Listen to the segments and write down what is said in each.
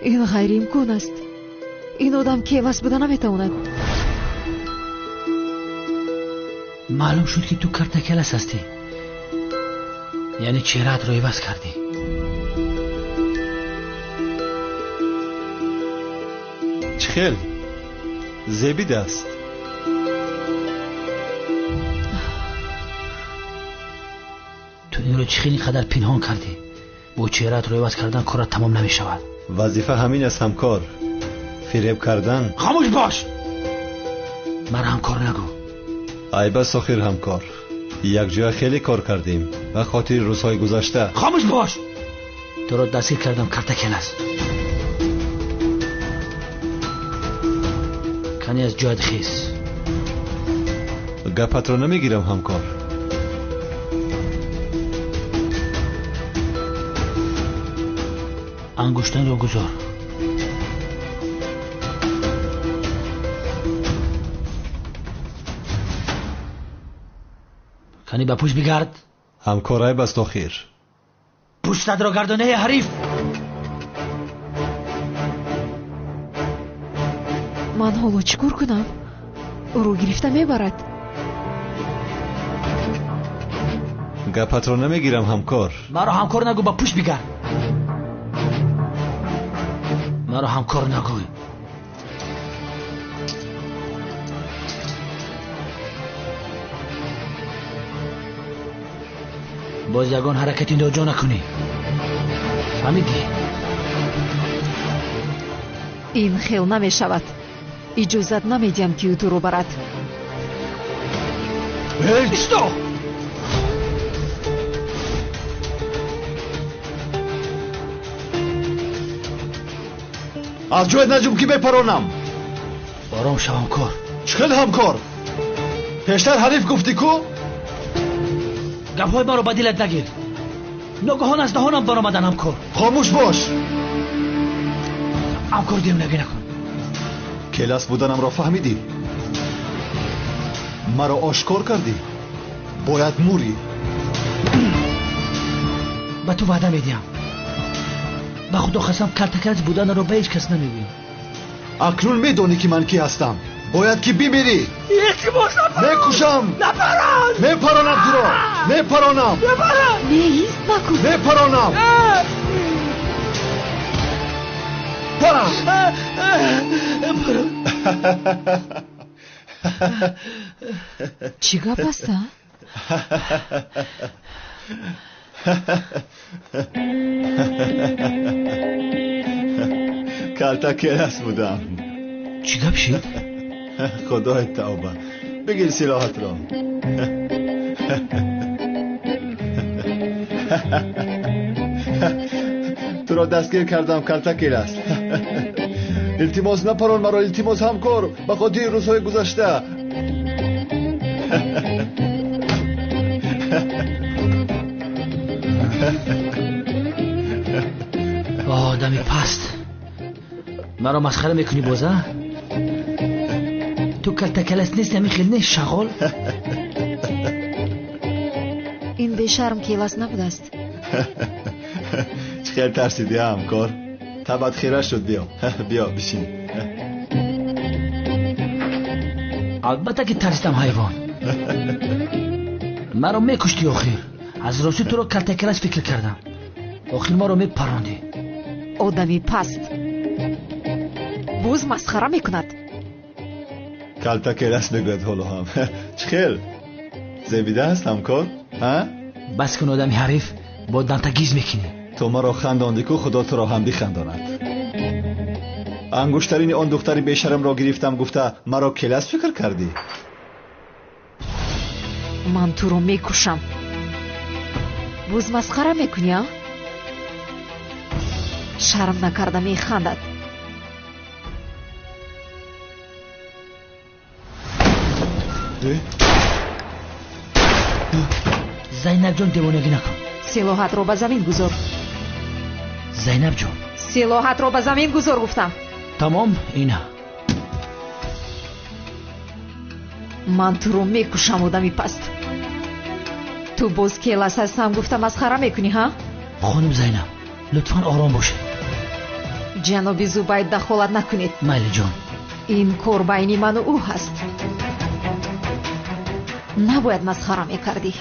Ин ғайриимкон аст. Ин одам келас буда наметавонад. Маълум шуд, ки ту картакелас ҳастӣ. Яъне чеҳраатро иваз кардӣ. Чӣ хел? Зебидааст. Ту инро чӣ хел ин қадар пинҳон кардӣ? Бо чеҳраатро иваз кардан корат тамом намешавад. Вазифа ҳамин аст, ҳамкор. Фиреб кардан. Хомӯш бош! Маро ҳамкор нагӯ. Айб аст охир, ҳамкор. Якҷоя хеле кор кардем ба хотири рӯзҳои гузашта. Хомӯш бош! Туро дастгир кардам, картакелас. Кани аз ҷоят хез. Гапатро намегирам, ҳамкор. Ангуштанро гузор. Кани ба пушт бигард. Ҳамкор, айб аст охир. Пуштатро гардонаи ҳариф. Ман ҳоло чӣ кор кунам? Ӯро гирифта мебарад. Гапатро намегирам, ҳамкор. Маро ҳамкор нагӯ, ба пушт бигард. Маро ҳамкор нагӯй. Боз ягон ҳаракати ноҷо накунӣ. Фаҳмидӣ? Ин хел намешавад. Иҷозат намедиҳам, ки ӯ туро барад. Исто! Аз ҷоят наҷум, ки мепаронам. Ором шав, ҳамкор. Чӣ хел ҳамкор? Пештар ҳариф гуфтӣ ку? Гапҳои маро ба дилат нагир. Ногаҳон аз даҳонам баромадан, ҳамкор. Хомӯш бош. Ҳамкор, девонагӣ накун. Келас буданамро фаҳмидӣ? Маро ошкор кардӣ? Бояд мурӣ. Ба ту ваъда медиҳам. Ба худо қасам, калтакелас буданро ба ҳеҷ кас намегӯям. Акнун медонӣ, ки ман кӣ ҳастам. Бояд ки бимирӣ. Илтимос, напарон. Мекушам. Напарон. Мепаронам туро. Мепаронам. Напарон. Не, ист накун. Мепаронам. Парам. Парам. Чӣ гап аст, а? Калтакелас будам. Чӣ гап шид? Худои тавба. Бигир силоҳатро. Туро дастгир кардам, калтакелас. Илтимос, напарон маро, илтимос, ҳамкор, ба хотири рӯзҳои гузашта. Одами паст, маро масхара мекунӣ боз, а? Ту калтакелас нести, ҳамин хел не, шағол? Ин бешарм келас набудааст. Чӣ хел тарсидӣ, ҳамкор? Табат хира шуд. Биё, биё, бишин. Албатта ки тарсидам, ҳайвон. Маро мекуштӣ охир. Аз ростӣ туро калтакелас фикр кардам. Охир маро мепарондӣ. Одами паст боз масхара мекунад. Калтакелас мегӯяд ҳоло ҳам. Чӣ хел зебида аст, ҳамкор, а? Бас кун, одами ҳариф, бо дантагиз мекунӣ. Ту маро хандондӣ ку, худо туро ҳам бихандонад. Ангуштарини он духтари бешарамро гирифтам гуфта, маро келас фикр кардӣ? Ман туро мекушам. Боз масхара мекунӣ, а? Шарм накарда механдад. Зайнабҷон, девонагӣ накун. Силоҳатро ба замин гузор. Зайнабҷон, силоҳатро ба замин гузор, гуфтам. Тамом, ина. Ман туро мекушам, одами паст. Ту боз келас ҳастам гуфта масхара мекунӣ, ҳа? Хоним Зайнаб, лутфан ором бошед. Ҷаноби Зубайд, дахолат накунед. Майли ҷон. Ин кор байни ману ӯ ҳаст. Набояд масхара мекардӣ.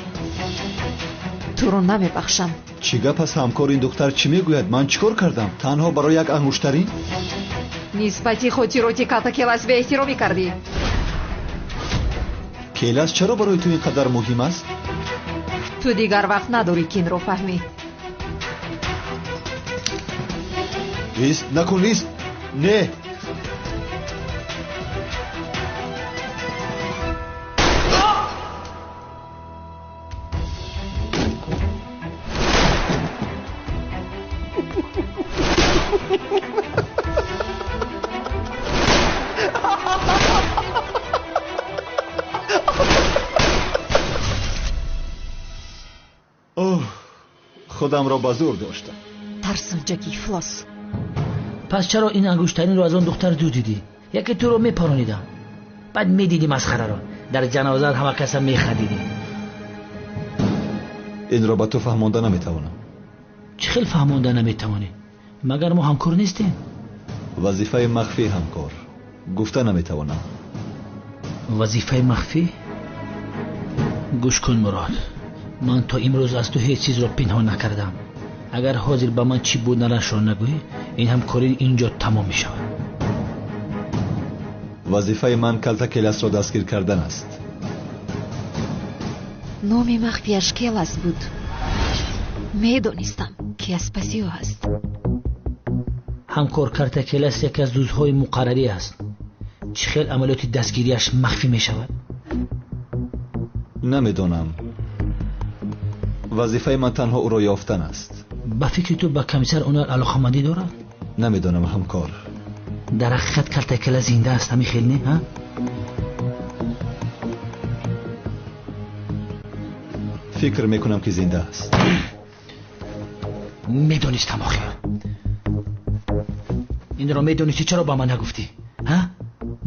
Туро намебахшам. Чӣ гап аст ҳамкор? Ин духтар чӣ мегӯяд? Ман чӣ кор кардам? Танҳо барои як ангуштарин? Нисбати хотироти Калтакелас беэҳтиромӣ кардӣ. Келас чаро барои ту ин қадар муҳим аст? Ту дигар вақт надорӣ, ки инро фаҳмӣ. Ист, накун, ист. Не. Худамро ба зӯр доштам. Тарсонҷаги ифлос. Пас чаро ин ангуштаринро аз он духтар дуздидӣ? Яке туро мепаронидам, баъд медидӣ масхараро. Дар ҷанозаат ҳама каса механдидӣ. Инро ба ту фаҳмонда наметавонам. Чӣ хел фаҳмонда наметавонӣ? Магар мо ҳамкор нестем? Вазифаи махфӣ, ҳамкор. Гуфта наметавонам. Вазифаи махфӣ? Гӯш кун, Мурод, ман то имрӯз аз ту ҳеҷ чизро пинҳон накардам. Агар ҳозир ба ман чӣ буданашро нагӯӣ, ин ҳамкорӣ инҷо тамом мешавад. Вазифаи ман Калтакеласро дастгир кардан аст. Номи махфияш Келас буд. Медонистам, ки аз паси ӯ аст. Ҳамкор, Калтакелас яке аз дузҳои муқаррарӣ аст. Чӣ хел амалиёти дастгириаш махфӣ мешавад? Намедонам. Вазифаи ман танҳо ӯро ёфтан аст. Ба фикри ту ба комиссар онар алоқамандӣ дорад? Намедонам, ҳамкор. Дар ҳақиқат Калтакела зинда аст, ҳамин хел не? Фикр мекунам, ки зинда аст. Медонистам охир. Инро медонисти, чаро ба ман нагуфтӣ?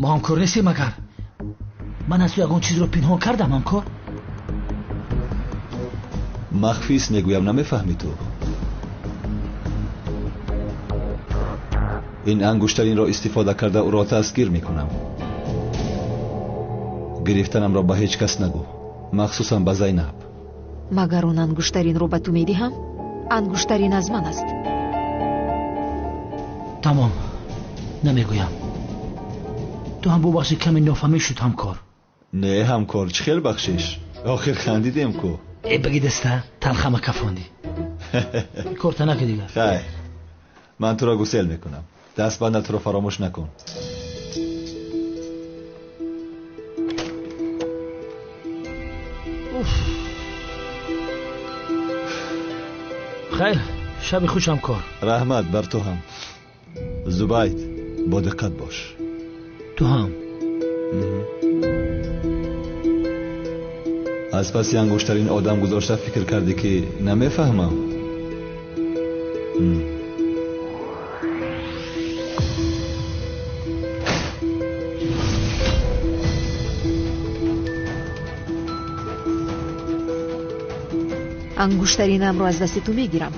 Мо ҳамкор нестем магар? Ман аз ту ягон чизро пинҳон кардам, ҳамкор? Махфист мегӯям, намефаҳмӣ ту. Ин ангуштаринро истифода карда ӯро дастгир мекунам. Гирифтанамро ба ҳеҷ кас нагӯ, махсусан ба Зайнаб. Магар он ангуштаринро ба ту медиҳам? Ангуштарин аз ман аст. Тамом, намегӯям. Ту ҳам бубахши, каме нофаҳмӣ шуд, ҳамкор. Не, ҳамкор, чӣ хел бахшиш? Охир хандидем ку. Э, баги даста, талхама кафондӣ. Корта наки дигар. Хайр, ман туро гусел мекунам. Дастбандатро фаромӯш накун. Хайр, шаби хуш, ҳамкор. Раҳмат бар ту ҳам. Зубайд, бо диққат бош. Ту ҳам. Аз паси ангуштарин одам гузошта фикр кардӣ, ки намефаҳмам. Ангуштаринамро аз дасти ту мегирам.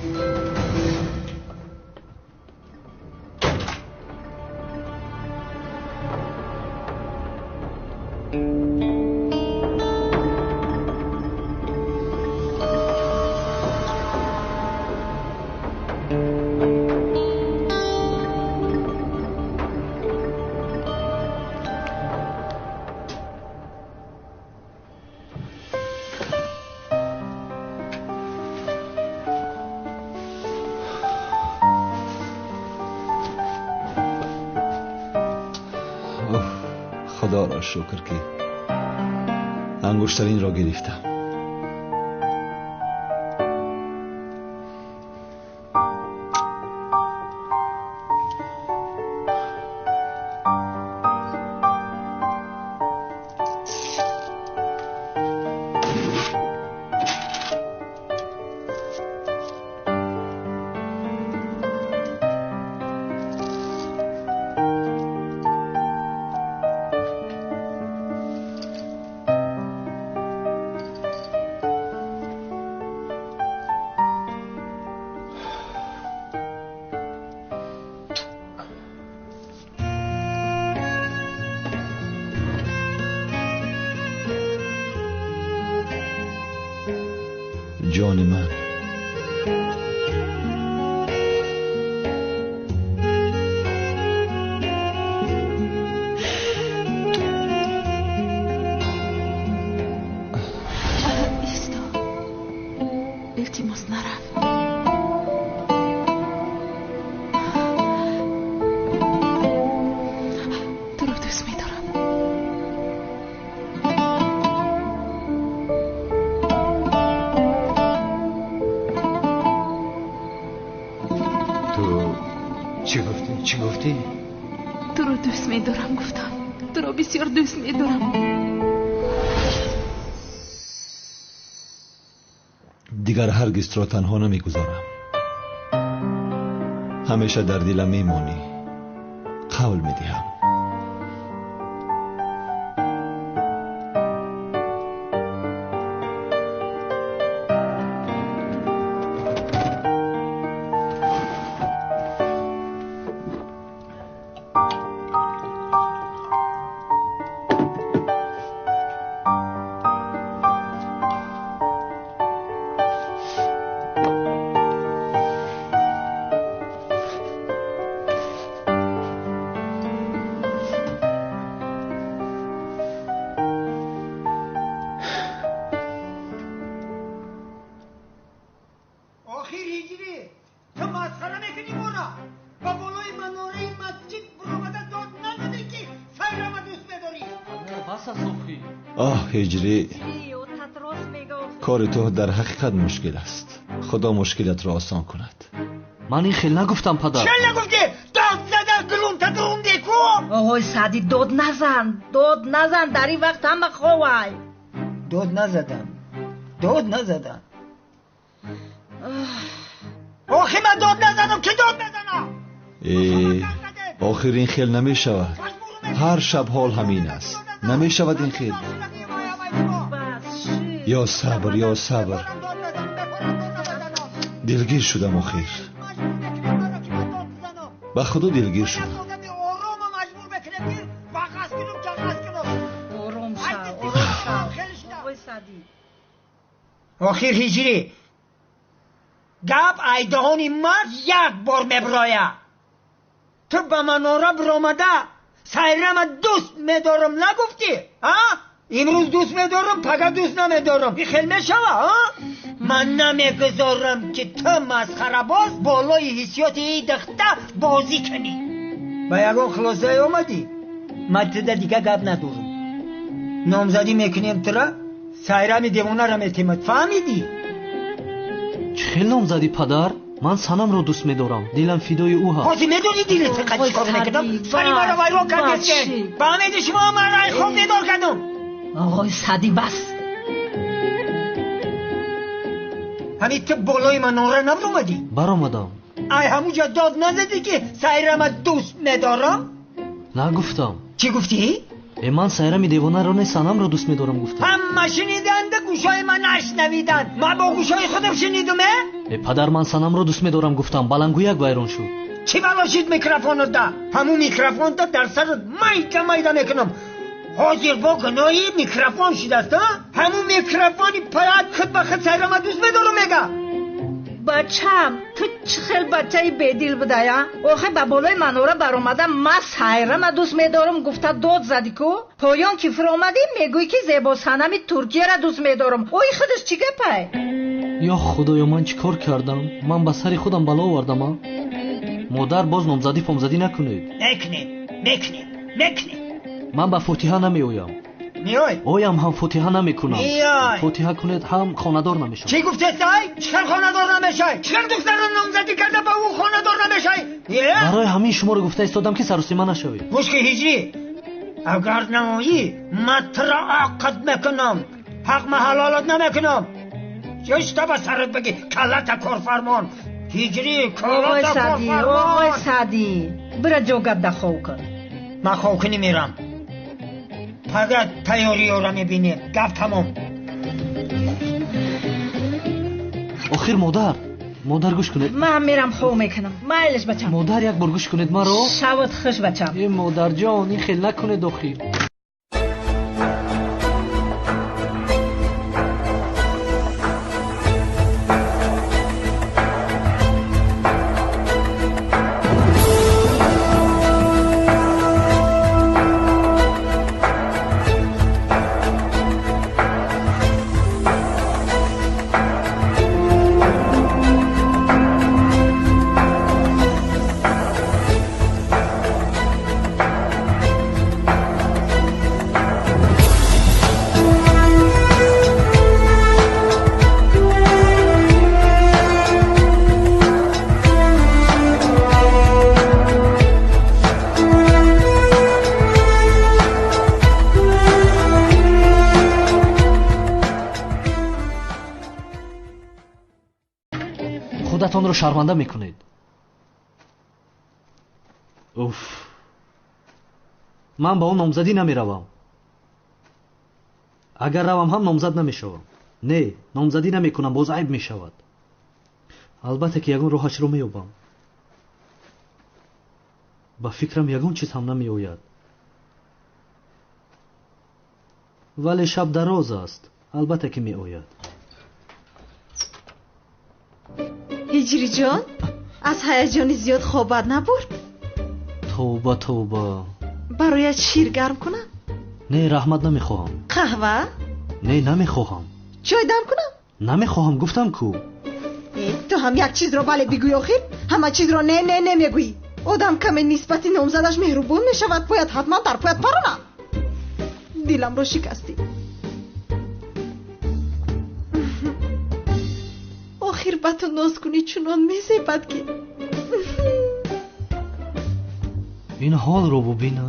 Худоро шукр, ки ангуштаринро гирифтам. Ҷони ман. Исто, илтимос, нарав. Туро дӯст медорам. Ту чӣ гуфтӣ? Чӣ гуфтӣ? Туро дӯст медорам, гуфтам. Туро бисёр дӯст медорам. Дигар ҳаргиз туро танҳо намегузорам. Ҳамеша дар дилам мемонӣ. Қавл медиҳам. Охир ҳиҷрӣ, ту масхара мекунӣ моро? Ба болои манораи масҷид буромада дод назадӣ, ки Сайрама дӯст медорӣ? Бас аст охир. Оҳ, ҳиҷрӣ, кори ту дар ҳақиқат мушкил аст. Худо мушкилатро осон кунад. Ман ин хел нагуфтам, падар. Чел нагуфтӣ? Дод зада гулумта дурумдӣ ку. Оғои Саъдӣ, дод назан, дод назан, дар ин вақт ҳама ховай. Дод назадам, дод назадам. Охи ман дод назадам, ки дод мезанам? Э, охир ин хел намешавад. Ҳар шаб ҳол ҳамин аст. Намешавад ин хел. Ё сабр, ё сабр. Дилгир шудам охир. Ба худо дилгир шудам. Ором шав, ором шав, оғои Саъдӣ. Охир ҳиҷрӣ, гап айдаҳони мард як бор меброя. Ту ба манора биромада Сайрама дӯст медорам нагуфтӣ, а? Имрӯз дӯст медорам, пага дӯст намедорам, ин хел мешава, а? Ман намегузорам, ки ту масхарабоз болои ҳиссиёти ин духта бозӣ кунӣ. Ба ягон хулосае омадӣ? Ман туда дига гап надорам. Номзадӣ мекунем тура, Сайрами девонара метемад, фаҳмидӣ? Чӣ хел номзадӣ, падар? Ман Санамро дӯст медорам, дилам фидои ӯ ҳаст. Ҳозир медонӣ дили ту қад чӣ кор мекунам? Сари маро вайрон кардестен. Фаҳмиди, шумо маро ай хоб бедор кардум. Оғои Саъдӣ, бас. Ҳамин ту болои манора набуромадӣ? Баромадам. Ай ҳамуҷа дод назадӣ, ки Сайрама дӯст медорам? Нагуфтам. Чӣ гуфтӣ? Э, ман Сайрами девонаро не, Санамро дӯст медорам гуфтам. Ҳама шуниданда, гӯшҳои ман нашнавиданд. Ман бо гӯшҳои худам шунидум, э? Э, падар, ман Санамро дӯст медорам гуфтам, баландгӯяк вайрон шуд. Чӣ бало шид микрофонда? Ҳамун микрофонда дар сарат майда майда мекунам. Ҳозир бо гуноҳи микрофон шудааст, а? Ҳамун микрофони паят худ ба худ Сайрама дӯст медорам мега. Бачам, ту чӣ хел бачаи бедил будая? Охе ба болои манора баромада ман Сайрама дӯст медорам гуфта дод задӣ ку. Поён ки фуромадӣ, мегӯӣ, ки зебосанами Туркияра дӯст медорам. Ои худаш чӣ гапай? Ё худоё, ман чӣ кор кардам? Ман ба сари худам бало овардам, а? Модар, боз номзадӣ фомзадӣ накунед. Мекунем, мекунем, мекунем. Ман ба фотиҳа намеоям. Меой. Оям ҳам фотиҳа намекунам. Меой. Фотиҳа кунед ҳам хонадор намешавам. Чӣ гуфтестай? Чӣ хел хонадор намешай? Чӣ хел духтарро номзадӣ карда ба ӯ хонадор намешай? Е? Барои ҳамин шуморо гуфта истодам, ки сарусима нашавед. Гӯш ки, ҳиҷрӣ, агар наоӣ, ман туро ақд мекунам. Ҳақ ма ҳалолат намекунам. Чишта ба сарат баги, каллата корфармон. Ҳиҷрӣ, Оғои каллата Саъдӣ, оғои корфармон. Саъдӣ, бира ҷогат да хов кун. Ман ховкунӣ мерам. Пага тайёриёра мебинем. Гап тамом. Охир модар, модар, гӯш кунед. Ман мерам хов мекунам. Майлиш, бачам. Модар, як бор гӯш кунед маро. Шават хуш, бачам. Э, модарҷон, ин хел накунед охир. шарманда мекунед. Уф, ман ба он номзадӣ намеравам. Агар равам ҳам номзад намешавам. Не, номзадӣ намекунам, боз айб мешавад. Албатта ки ягон роҳашро меёбам. Ба фикрам ягон чиз ҳам намеояд. Вале шаб дароз аст, албатта ки меояд. Ҳиҷриҷон, аз ҳаяҷони зиёд хобат набурд? Тавба, тавба. Бароят шир гарм кунам? Не, раҳмат, намехоҳам. Қаҳва? Не, намехоҳам. Чой дам кунам? Намехоҳам, гуфтам ку. Ту ҳам як чизро бале бигӯй, охир ҳама чизро не не не мегӯӣ. Одам каме нисбати номзадаш меҳрубон мешавад, бояд ҳатман дар поят паронам. Диламро шикастӣ. Охир ба ту ноз кунӣ чунон мезебад ки. Ин ҳолро бубина.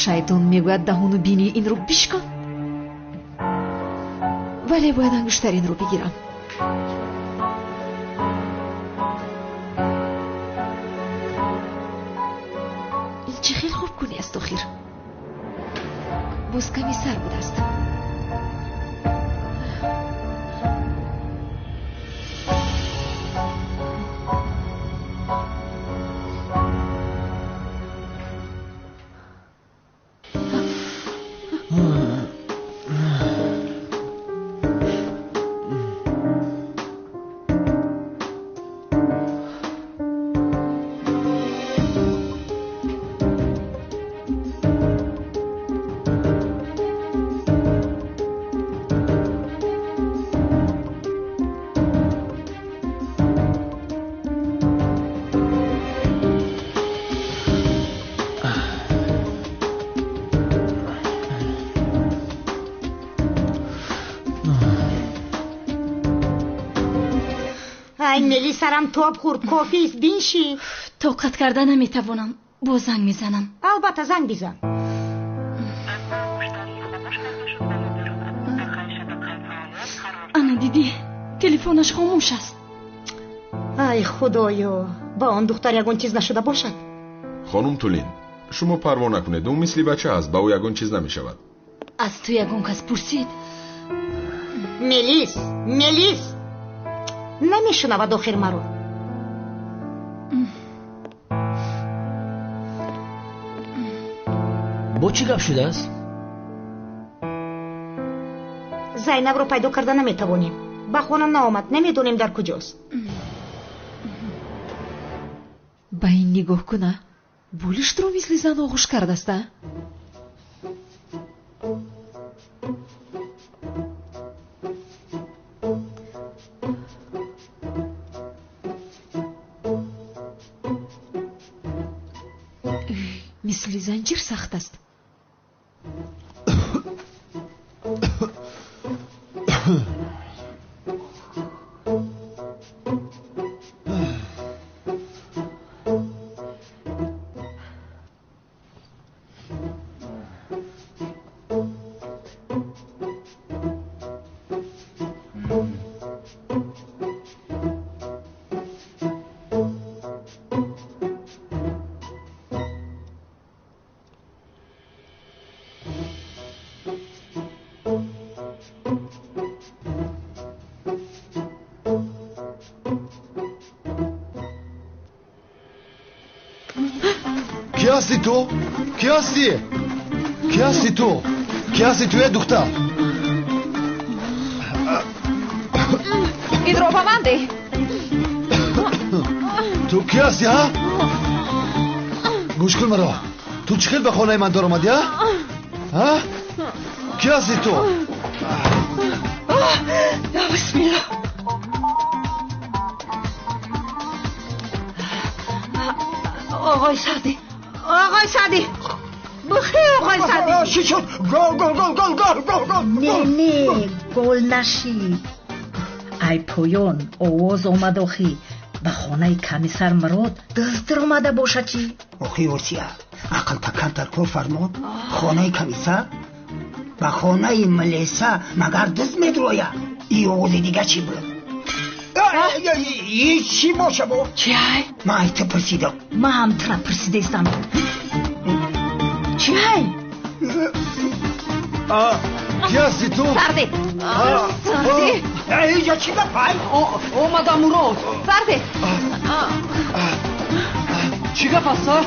Шайтон мегӯяд даҳону бинии инро бишкан, вале бояд ангуштаринро бигирам. Ин чӣ хел хубкунӣ аст охир? Боз ками сар будааст. Мели сарам тоб хӯрд, кофист, биншин. Тоқат карда наметавонам, боз занг мезанам. Албатта занг бизан. Ана дидӣ, телефонаш хомӯш аст. Ай худоё, ба он духтар ягон чиз нашуда бошад. Хонум Тулин, шумо парво накунед, ӯ мисли бача аст, ба ӯ ягон чиз намешавад. Аз ту ягон кас пурсид? Мелис, Мелис, намешунавад охир маро. Бо чӣ гап шудааст? Зайнабро пайдо карда наметавонем. Ба хона наомад, намедонем дар куҷост. Ба ин нигоҳ куна, болиштро мисли зан оғӯш кардаста. Мисли занҷир сахт аст. Ки ҳасти ту? Ки ҳасти? Ки ҳасти ту? Ки ҳасти ту, е духтар? Инро ба ман деҳ. Ту ки ҳасти, ҳа? Гӯш кун маро. Ту чӣ хел ба хонаи ман даромадӣ, ҳа? Ҳа? Ки ҳасти ту? Я бисмилла. Оғои Саъдӣ, оғои Саъдӣ, бихир оғои Саъдӣ. Чӣ шуд? Гол, гол, гол, гол, гол, гол, гол. Не, не, гол нашид. Ай поён овоз омад охи. Ба хонаи комиссар Мурод дузд даромада бошад чӣ? Охи Осия, ақлта камтар кор фармо. Хонаи комиссар ба хонаи милиса магар дузд медрояд? И овози дига чӣ буд? И чӣ боша бо? Чӣ ай? Ман ай ту пурсидам. Ман ҳам тура пурсидаистам. Чӣ ай? Ки ҳасти ту? Сарде! Сарде! Иҷа чӣ гап ай? Омадам, Мурод. Сарде! Чӣ гап аст, а?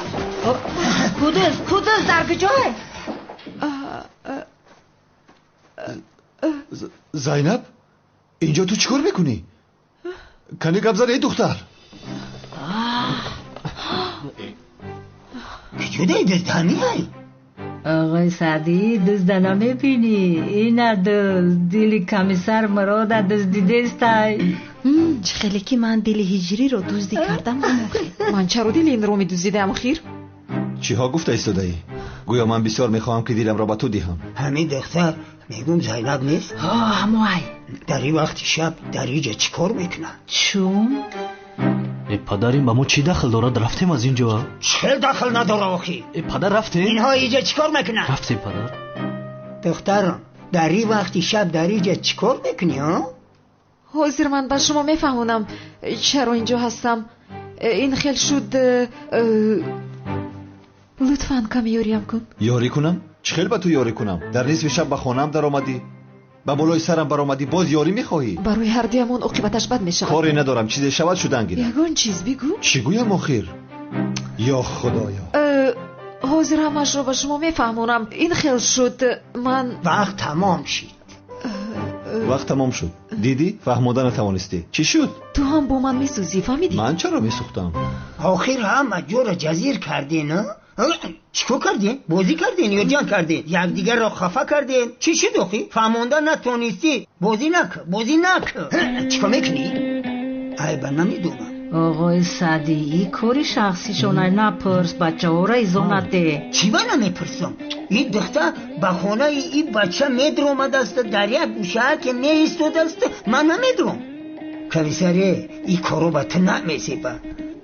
Кудуз, кудуз дар куҷой? Зайнаб, инҷо ту чӣ кор мекунӣ? Кани гап зан, эй духтар. Куҷо дай дузд ҳамин ай? Оғои Саъдӣ, дузда намебинӣ? Ина дузд, дили комиссар Мурода дуздидестай. Чӣ хеле ки ман дили Ҳиҷриро дуздӣ кардам, ман чаро дили инро медуздидаам охир? Чиҳо гуфта истодаӣ? Гӯё ман бисёр мехоҳам ки диламро ба ту диҳам. Ҳамин духтар мегӯм Зайнаб нест? Ҳо, ҳамоай. Дар ин вақти шаб дар иҷа чӣ кор мекунад? Чун? Э, падар, ин ба мо чӣ дахл дорад? Рафтем аз ин ҷо? Чӣ дахл надора охи? Э, падар, рафтем? Инҳо иҷа чӣ кор мекунанд? Рафтем, падар. Духтарам, дар ин вақти шаб дар иҷа чӣ кор мекунӣ, ҳо? Ҳозир ман ба шумо мефаҳмонам чаро инҷо ҳастам. Ин хел шуд. Лутфан каме ёриям кун. Ёрӣ кунам? Чӣ хел ба ту ёрӣ кунам? Дар нисфи шаб ба хонаам даромадӣ, ба болои сарам баромадӣ, боз ёрӣ мехоҳӣ? Барои ҳардуямон оқибаташ бад мешавад. Коре надорам, чизе шавад шудан гирам. Ягон чиз бигӯ. Чӣ гӯям охир? Ё худоё! Ҳозир ҳамаашро ба шумо мефаҳмонам. Ин хел шуд, ман вақт тамом шид. Вақт тамом шуд. Дидӣ, фаҳмода натавонистӣ. Чӣ шуд? Ту ҳам бо ман месӯзӣ, фаҳмидӣ? Ман чаро месӯхтам? Охир ҳама ҷоро ҷазир карден, чӣ кор кардем? Бозӣ кардем ё ҷанг кардем? Якдигарро хафа кардем? Чӣ шуд охи? Фаҳмонда натонистӣ? Бозӣ накун, бозӣ накун. Чӣ кор мекунӣ? Айба намедонам. Оғои Саъдӣ, ин кори шахсишонай, напурс, бачаҳоро изо наде. Чӣ ба намепурсам? Ин духтар ба хонаи ин бача медромадааст, дар як гӯшаа ки меистодааст, ман намедурам. Комиссаре, ин коро ба ту намезеба.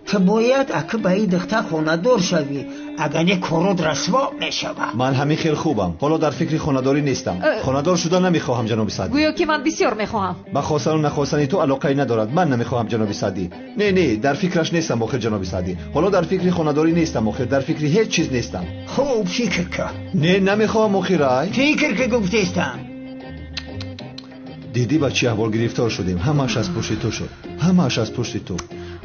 Ту бояд аки ба ин духтар хонадор шавӣ, агар не корот расво мешавад. Ман ҳамин хел хубам. Ҳоло дар фикри хонадорӣ нестам. Хонадор шуда намехоҳам, ҷаноби Саъдӣ. Гӯё ки ман бисёр мехоҳам. Ба хостану нахостани ту алоқае надорад. Ман намехоҳам, ҷаноби Саъдӣ. Не, не, дар фикраш нестам охир, ҷаноби Саъдӣ. Ҳоло дар фикри хонадорӣ нестам охир, дар фикри ҳеҷ чиз нестам. Хуб фикр кун. Не, намехоҳам охир, ай. Фикр ки гуфтестам. Дидӣ ба чӣ аҳвол гирифтор шудем? Ҳамааш аз пушти ту шуд. Ҳамааш аз пушти ту.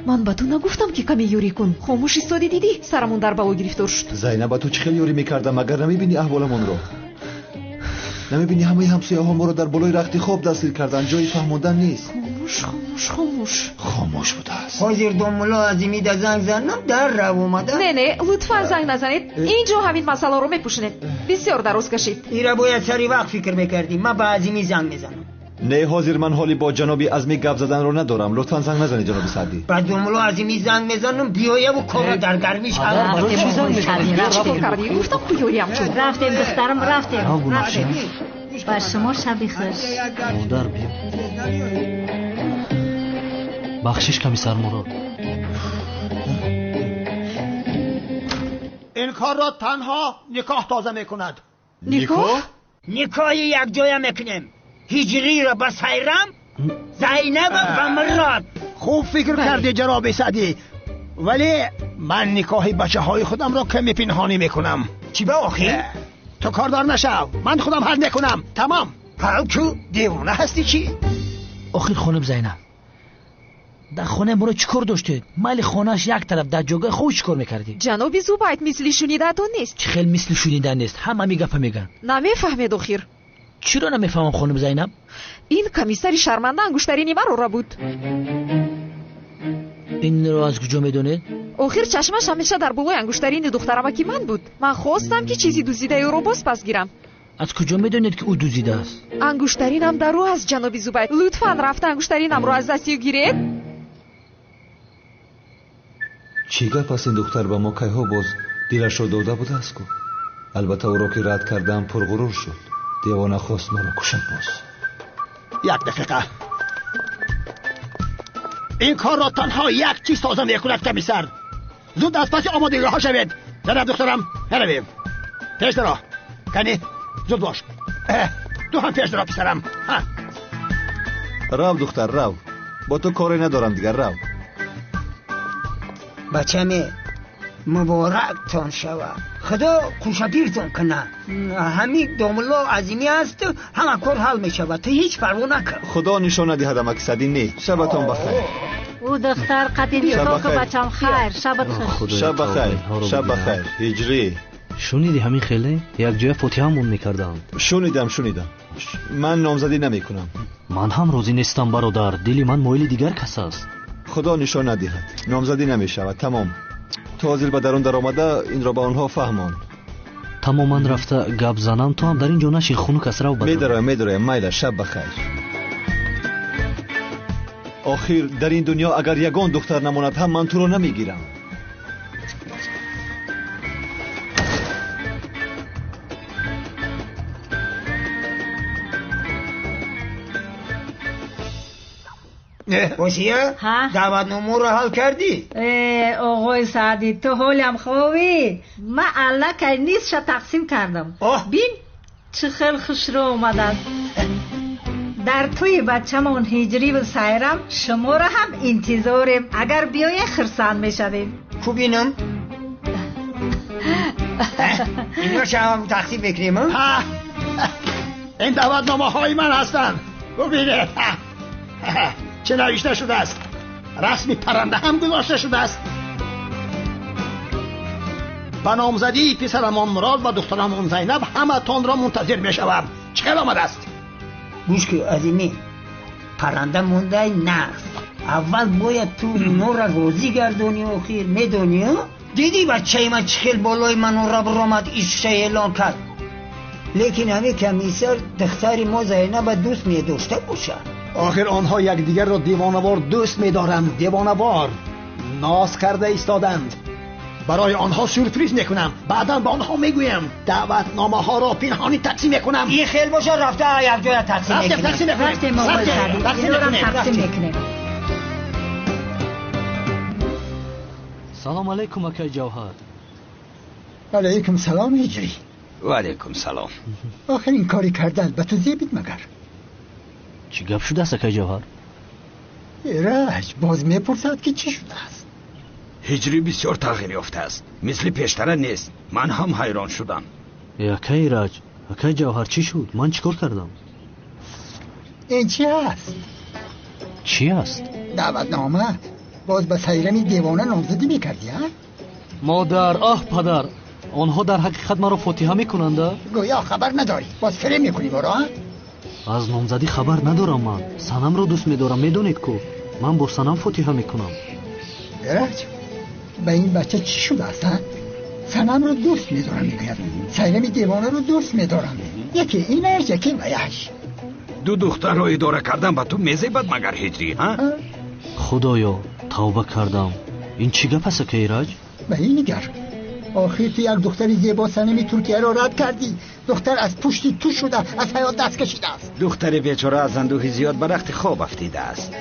Ман ба ту нагуфтам ки каме ёрӣ кун. Хомӯш истодӣ, дидӣ? Сарамон дар бало гирифтор шуд. Зайнаб, ба ту чӣ хел ёрӣ мекардам? Агар намебинӣ аҳволамонро? Намебинӣ ҳамаи ҳамсояҳо моро дар болои рахти хоб дастгир карданд? Ҷои фаҳмондан нест. Хомӯш, хомӯш, хомӯш. Хомӯш будааст. Ҳозир домулло Азимида занг занам, дар рав омада. Не, не, лутфан занг назанед. Инҷо ҳамин масъаларо мепӯшонед. Бисёр дароз кашид. Ира бояд сари вақт фикр мекардӣ. Ман ба Азимӣ занг мезанам. Не, ҳозир ман ҳоли бо ҷаноби Азмӣ гап заданро надорам. Лутфан занг назанед, ҷаноби Саъдӣ. Ба домулло Азимӣ занг мезанам, биёяву корро дар гармиш ҳал. Гуфтам ку ёриям кун. Рафтем, духтарам, рафтем. Рафтем. Ба шумо шаби хуш. Модар, биё. Бахшиш, комиссар Мурод. Ин корро танҳо никоҳ тоза мекунад. Никоҳ? Никоҳи якҷоя мекунем. Ҳиҷриро ба Сайрам, Зайнаба ба Мурод. Хуб фикр кардӣ, ҷаноби Саъдӣ, вале ман никоҳи бачаҳои худамро каме пинҳонӣ мекунам. Чӣ ба охир? Ту кордор нашав, ман худам ҳал мекунам. Тамом. Ҳал ку, девона ҳастӣ чӣ? Охир хонум Зайнаб, дар хонаи моро чӣ кор доштед? Майли хонааш як тараф, дар ҷойгоҳи худ чӣ кор мекардӣ? Ҷаноби Зубайд, мисли шунидаатон нест. Чӣ хел мисли шунида нест? Ҳама ҳамин гапа мегӯянд. Намефаҳмед охир. Чиро намефаҳмам, хонум Зайнаб? Ин комиссари шарманда ангуштарини маро рабуд. Инро аз куҷо медонед? Охир чашмаш ҳамеша дар болои ангуштарини духтарамаки ман буд. Ман хостам ки чизи дуздидаи ӯро боз пас гирам. Аз куҷо медонед ки ӯ дуздидааст? Ангуштаринам дар ӯ аст, ҷаноби Зубайд. Лутфан рафта ангуштаринамро аз дасти ӯ гиред. Чӣ гап аст? Ин духтар ба мо кайҳо боз дилашро дода будааст ку. Албатта ӯро ки рад кардам, пурғурур шуд. Девона хост маро кушад боз. Як дақиқа. Ин корро танҳо як чиз тоза мекунад, комиссар. Зуд аз паси омодагиҳо шавед. Зараб духтарам, наравем. Пеш даро. Кани, зуд бош. Ту ҳам пеш даро, писарам. Рав, духтар, рав. Бо ту коре надорам дигар, рав. Бачаме, муборактон шавад. Худо хушапиртон кунад. Ҳамин домулло азимӣ аст, ҳама кор ҳал мешавад. Ту ҳеҷ парво накун. Худо нишон надиҳад, амаки Саъдӣ. Не, шабатон бахайр. Ӯ духтар қати никоҳ ку, бачам. Хайр, шабат хуш. Шаб бахайр, шаб бахайр. Ҳиҷрӣ. Шуниди, ҳамин хеле якҷоя фотиҳамон мекарданд. Шунидам, шунидам. Ман номзадӣ намекунам. Ман ҳам розӣ нестам, бародар. Дили ман моили дигар кас аст. Худо нишон надиҳад, номзадӣ намешавад, тамом. Ту ҳозир ба дарун даромада инро ба онҳо фаҳмон. Тамоман рафта гап занам. Ту ҳам дар ин ҷо нашин, хунук аст, рав ба. Медароям, медароям, майла, шаб бахайр. Охир дар ин дунё агар ягон духтар намонад ҳам, ман туро намегирам. Осия, даъватномаро ҳал кардӣ? Э, оғои Саъдӣ, ту ҳолям ховӣ? Ман аллакай нисфша тақсим кардам. Бин, чӣ хел хушрӯ омадааст. Дар тӯи бачамон Ҳиҷриву Сайрам шуморо ҳам интизорем. Агар биёед, хурсанд мешавем. Ку бинам, иношам тақсим мекунем. Ин даъватномаҳои ман ҳастанд. Бубинед, чӣ навишта шудааст. Расми парранда ҳам гузошта шудааст. Ба номзадии писарамон Мурод ва духтарамон Зайнаб ҳаматонро мунтазир мешавам. Чӣ хел омадааст? Гӯш ки, азимӣ, парранда мондай нағз. Аввал бояд ту онора розӣ гардонӣ. Охир медонӣ, дидӣ, бачаи ман чӣ хел болои манора биромад, ишша эълон кард. Лекин ҳамин комиссар духтари мо Зайнаба дӯст медошта бошад. Охир онҳо якдигарро девонавор дӯст медоранд, девонавор. Ноз карда истоданд. Барои онҳо сюрприз мекунам, баъдан ба онҳо мегӯям. Даъватномаҳоро пинҳонӣ тақсим мекунам. Ин хел боша, рафта якҷоя тақсим. Рафтем, оғои Саъдӣ, инорам тақсим мекунем. Салом алейкум, акай Ҷавҳар. Алейкум салом, Ҳиҷрӣ. Ва алейкум салом. Охир ин кори кардаат ба ту зебид магар? Чӣ гап шудааст, акай Ҷавҳар? Эраҷ боз мепурсад, ки чӣ шудааст. Ҳиҷрӣ бисёр тағйир ёфтааст, мисли пештара нест. Ман ҳам ҳайрон шудам. Э, акай Ираҷ, акай Ҷавҳар, чӣ шуд? Ман чӣ кор кардам? Ин чӣ аст? Чӣ аст? Даъватнома. Боз ба Сайрами девона номзадӣ мекардӣ, а? Модар, оҳ, падар, онҳо дар ҳақиқат маро фотиҳа мекунанда? Гӯё хабар надорӣ, боз фиреб мекунӣ моро, а? Аз номзадӣ хабар надорам. Ман Санамро дӯст медорам, медонед ку. Ман бо Санам фотиҳа мекунам. Эраҷ, ба ин бача чӣ шудааст, а? Санамро дӯст медорам мегӯяд, Сайрами девонаро дӯст медорам. Яке инаш, яке ваяш. Ду духтарро идора кардан ба ту мезебад магар, Ҳиҷрӣ, ҳа? Худоё, тавба кардам. Ин чӣ гап аст, ака Ираҷ? Ба ин нигар. Охир ту як духтари зебо, Санами Туркияро рад кардӣ. Духтар аз пушти ту шуда аз ҳаёт даст кашидааст. Духтари бечора аз андӯҳи зиёд ба рахти хоб афтидааст.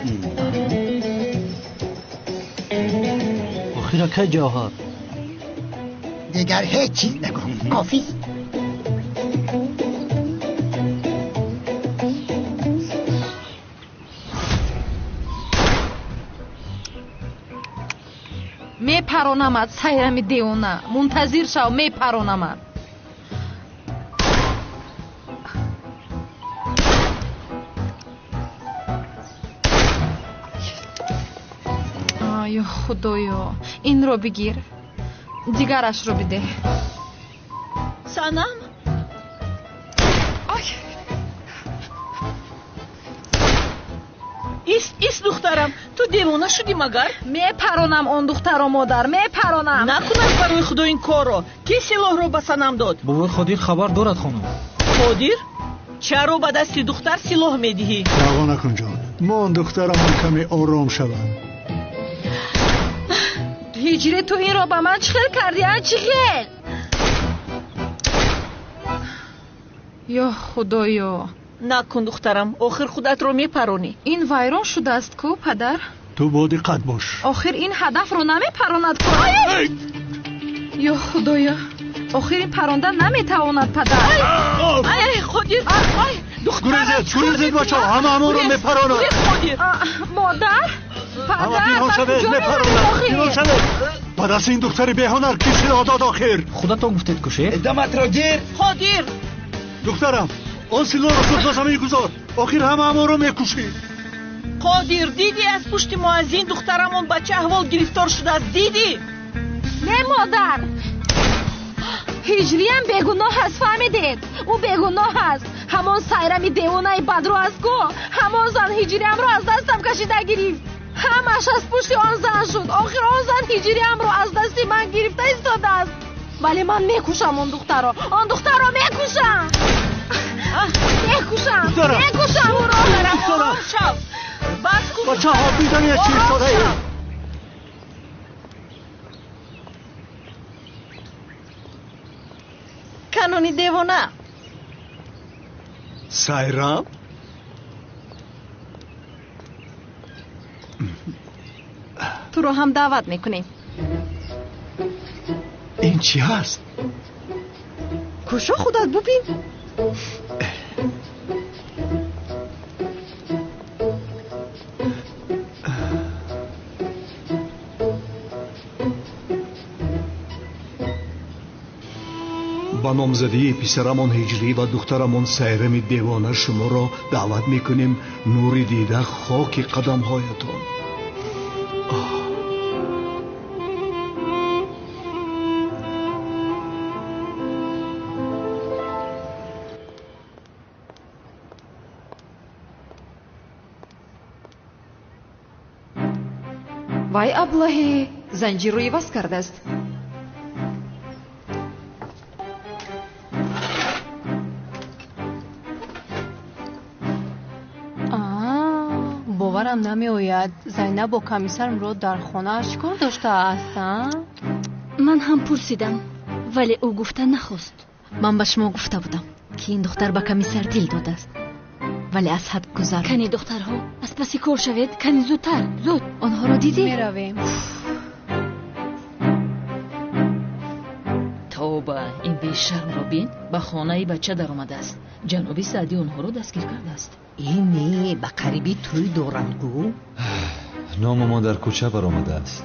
Охир, акай Ҷавҳар. Дигар ҳеҷ чиз нагӯ, кофист. Мепаронамад, Сайрами девона, мунтазир шав, мепаронамад. Ё Худоё, инро бигир, дигарашро бидеҳ. Санам. Ай! Ист, ист, духтарам, ту девона шудӣ магар? Мепаронам он духтаро, модар, мепаронам. Накунад, барои Худо, ин корро. Ки силоҳро ба Санам дод? Бобои Қодир хабар дорад, хонум. Қодир, чаро ба дасти духтар силоҳ медиҳӣ? Даъво накун, ҷон. Мон, духтарамон каме ором шавад. Ҳиҷрӣ, ту инро ба ман чӣ хел кардӣ, а? Чӣ хел? Ё Худоё! Накун, духтарам, охир худатро мепаронӣ. Ин вайрон шудааст ку, падар. Ту бо диққат бош. Охир ин ҳадафро намепаронад ку. Ё Худоё, охир ин паронда наметавонад падар. Ай, Қодир, ай, гурезед, гурезед бачаҳо, ҳама ҳамонро мепаронад. Модар, падар, пинҳон шавед, мепаронад, пинҳон шавед. Ба дасти ин духтари беҳунар кӣ силоҳ дод охир? Худатон гуфтед ку, шеф. Даматро гир. Қодир. Духтарам, он силоҳро зуд ба замин гузор. Охир ҳама ҳамонро мекушӣ. Қодир, дидӣ аз пушти мо аз ин духтарамон ба чӣ аҳвол гирифтор шудааст, дидӣ? Не, модар. Ҳиҷриям бегуноҳ аст, фаҳмидед? Ӯ бегуноҳ аст. Ҳамон Сайрами девонаи бадрӯ аст ку. Ҳамон зан ҳиҷриямро аз дастам кашида гирифт. Ҳамаш аз пушти он зан шуд. Охир он зан ҳиҷриямро аз дасти ман гирифта истодааст. Вале ман мекушам он духтарро. Он духтарро мекушам. Мекушам. Мекушам ӯро. Шав. Бас кун. Бачаҳо, бидонед чӣ истодаед. Канони девона. Сайрам? Туро ҳам даъват мекунем. Ин чӣ ҳаст? Кушо худат бубин. Ба номзадии писарамон Ҳиҷрӣ ва духтарамон Сайрами девона шуморо даъват мекунем. Нури дида, хоки қадамҳоятон. Вай аблаҳе занҷирро иваз кардааст. Боварам намеояд. Зайнаб бо комиссар Мурод дар хонааш чӣ кор доштааст? Ман ҳам пурсидам, вале ӯ гуфта нахост. Ман ба шумо гуфта будам, ки ин духтар ба комиссар дил додааст, вале аз ҳад гузаронд. Кани духтарҳо, аз паси кор шавед, кани зудтар, зуд. Онҳоро дидӣ? Меравем. Тавба, ин бешармро бин, ба хонаи бача даромадааст. Ҷаноби Саъдӣ онҳоро дастгир кардааст. Ине, ба қариби тӯй доранд гӯ. Номамон дар кӯча баромадааст.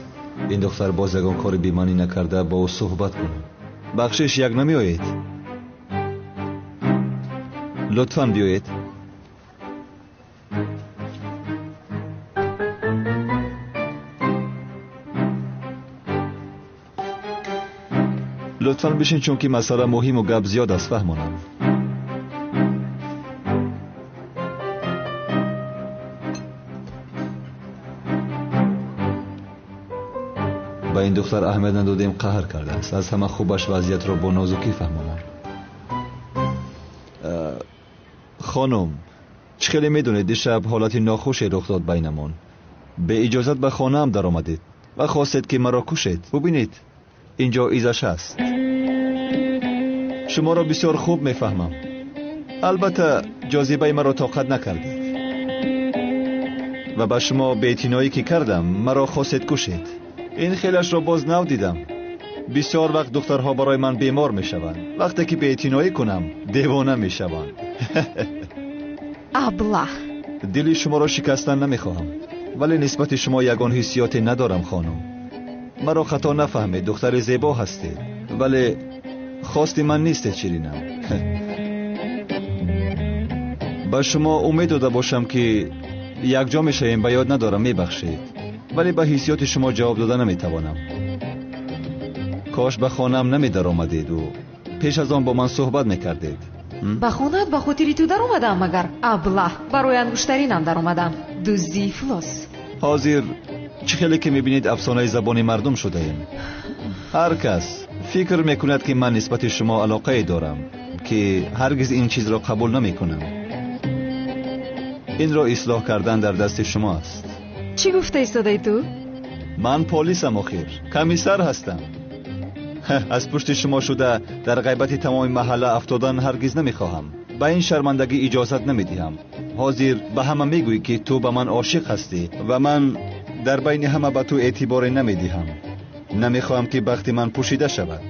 Ин духтар боз ягон кори бемаънӣ накарда бо ӯ суҳбат кунем. Бахшиш, як намеоед? Лутфан биёед. Лутфан бишин, чунки масъала муҳиму гап зиёд аст, фаҳмонам. Ба ин духтар аҳамият надодем, қаҳр кардааст. Аз ҳама хубаш вазъиятро бо нозукӣ фаҳмонам. Хонум, чӣ хеле медонед, дишаб ҳолати нохуше рух дод байнамон. Беиҷозат ба хонаам даромадед ва хостед, ки маро кушед. Бубинед, инҷо изаш ҳаст. Шуморо бисёр хуб мефаҳмам. Албатта, ҷозибаи маро тоқат накардед ва ба шумо беэътиноӣ ки кардам, маро хостед кушед. Ин хелашро боз нав дидам. Бисёр вақт духтарҳо барои ман бемор мешаванд. Вақте ки беэътиноӣ кунам, девона мешаванд. Аблаҳ. Дили шуморо шикастан намехоҳам, вале нисбати шумо ягон ҳиссиёте надорам, хонум. Маро хато нафаҳмед, духтари зебо ҳастед, вале хости ман нистед, ширинам. Ба шумо умед дода бошам, ки якҷо мешавем, ба ёд надорам, мебахшед, вале ба ҳиссиёти шумо ҷавоб дода наметавонам. Кош ба хонаам намедаромадеду пеш аз он бо ман суҳбат мекардед. Ба хонаат ба хотири ту даромадам, магар? Аблаҳ, барои ангуштаринам даромадам. Дуздии ифлос. Ҳозир чӣ хеле ки мебинед, афсонаи забони мардум шудаем. Ҳар кас фикр мекунад, ки ман нисбати шумо алоқае дорам, ки ҳаргиз ин чизро қабул намекунам. Инро ислоҳ кардан дар дасти шумо аст. Чӣ гуфта истодаи ту? Ман полисам, охир комиссар ҳастам. Аз пушти шумо шуда дар ғайбати тамоми маҳалла афтодан ҳаргиз намехоҳам. Ба ин шармандагӣ иҷозат намедиҳам. Ҳозир ба ҳама мегӯӣ, ки ту ба ман ошиқ ҳастӣ ва ман Дар байни ҳама ба ту эътиборе намедиҳам. Намехоҳам ки бахти ман пӯшида шавад.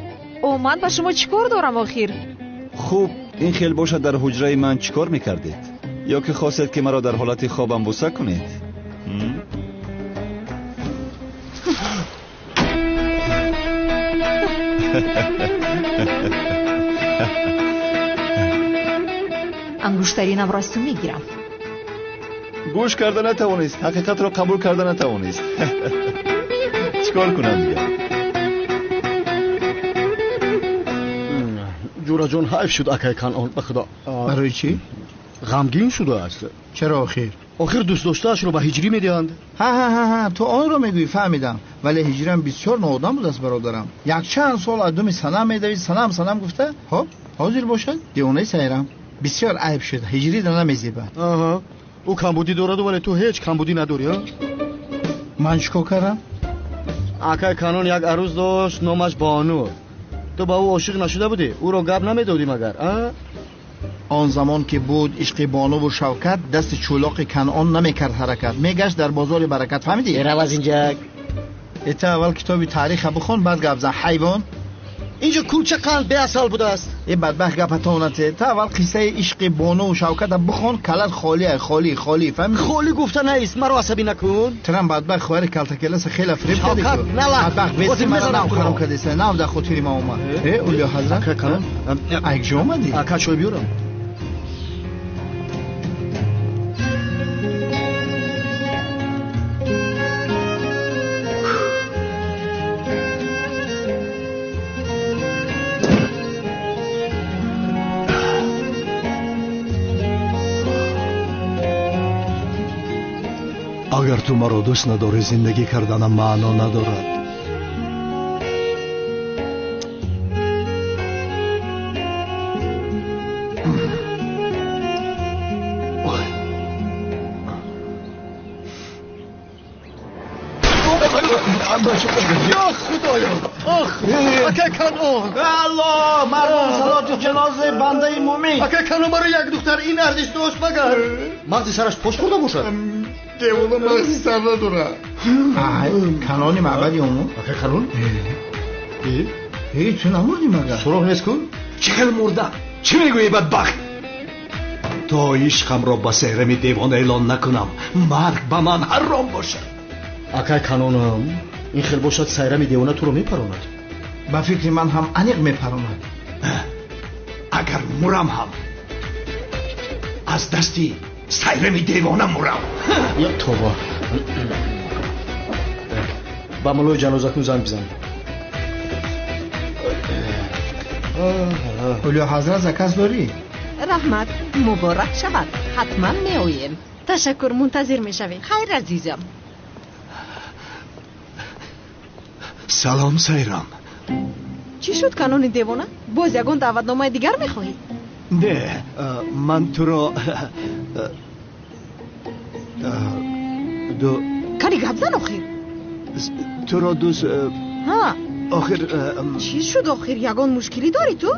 О, ман ба шумо чӣ кор дорам охир? Хуб, ин хел бошад, дар ҳуҷраи ман чӣ кор мекардед? Ё ки хостед ки маро дар ҳолати хобам буса кунед? Ангуштаринамро аз ту мегирам. Гӯш карда натавонист, ҳақиқатро қабул карда натавонист. Чӣ кор кунам дигар? Ҷӯраҷон, ҳайф шуд акай Канъон, ба худо. Барои чӣ? Ғамгин шудааст. Чаро охир? Охир дӯстдоштаашро ба ҳиҷрӣ медиҳанд. Ҳа, ту онро мегӯӣ, фаҳмидам. Вале ҳиҷрам бисёр ноодам будааст, бародарам. Якчанд сол аз думи санам медавид, санам санам гуфта. Хоб, ҳозир бошад девонаи сайрам. Бисёр айб шуд, ҳиҷрида намезебад. Аҳа, ӯ камбудӣ дораду, вале ту ҳеҷ камбудӣ надорӣ, а? Ман чӣ кор кардам? Акай Канон як арӯз дошт, номаш Бону. Ту ба ӯ ошиқ нашуда будӣ? Ӯро гап намедодӣ магар, а? Он замон ки буд ишқи бонуву Шавкат, дасти чӯлоқи Канъон намекард ҳаракат, мегашт дар бозори баракат. Фаҳмидӣ? Рав аз инҷа. Эта аввал китоби таъриха бихон, баъд гап зан, ҳайвон. Инҷо кулча қанд беасал будааст. Э бадбахт, гапатонате. Та аввал қиссаи ишқи бонуву Шавката бихон, калат холӣ, холӣ, холӣ, фаҳмидӣ? Холӣ гуфта наист, маро асабӣ накун. Трам бадбахт, хоҳари калтакеласа хела фиреб кардӣ. Шавкат, нала. Бадбахт, веси мара нав хароб кардеса, нав дар хотири ма омад. Э, Улё ҳазрат, ай куҷо омадӣ? Ака, чой биёрам. Агар ту маро дӯст надорӣ, зиндагӣ карданам маъно надорад. Ё худоё! Ох, акай Канъон! Аллоҳ, мардум, салоту ҷанози бандаи мӯмин. Акай Канъон, барои як духтар ин арзиш дошт магар? Мағзи сараш пош хӯрда бошад? Девона мағзи сар надорад. Ай, Канъони маъбади омӯ. Акай Канъон? Э, ту намурдӣ магар? Суроғ нест ку? Чӣ хел мурда? Чӣ мегӯӣ, бадбахт? То ишқамро ба Сайрами девона эълон накунам, марг ба ман ҳаром бошад. Акай Канъонам, ин хел бошад, Сайрами девона туро мепаронад. Ба фикри ман ҳам аниқ мепаронад. Агар мурам ҳам аз дасти Сайрами девона мурам. Ё тобо, ба мулои ҷанозакун занг бизан. Улё ҳазрат, заказ дорӣ? Раҳмат, муборак шавад, ҳатман меоем. Ташаккур, мунтазир мешавем. Хайр, азизам. Салом, Сайрам. Чӣ шуд, Канони девона? Боз ягон даъватномаи дигар мехоҳӣ? Не, ман туро Кани, гап зан охир. Туро дӯст Ҳа. Охир. Чӣ шуд охир? Ягон мушкилӣ дорӣ ту?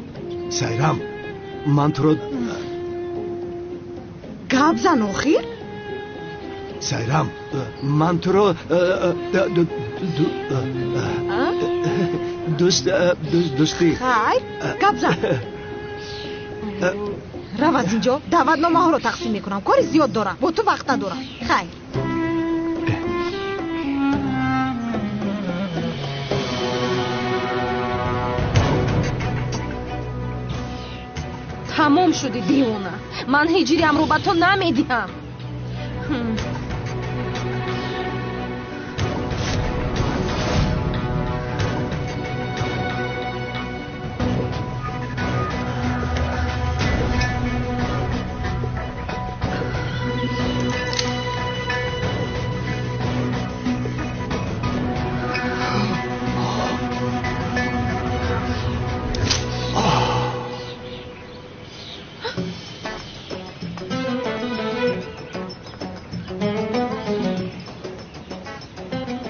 Сайрам, ман туро Гап зан охир. Сайрам, ман туро дӯст дӯстӣ. Хайр, гап зан. Рав аз инҷо, даъватномаҳоро тақсим мекунам, кори зиёд дорам, бо ту вақт надорам. Хайр. Тамом шуди, девона. Ман ҳиҷриамро ба ту намедиҳам.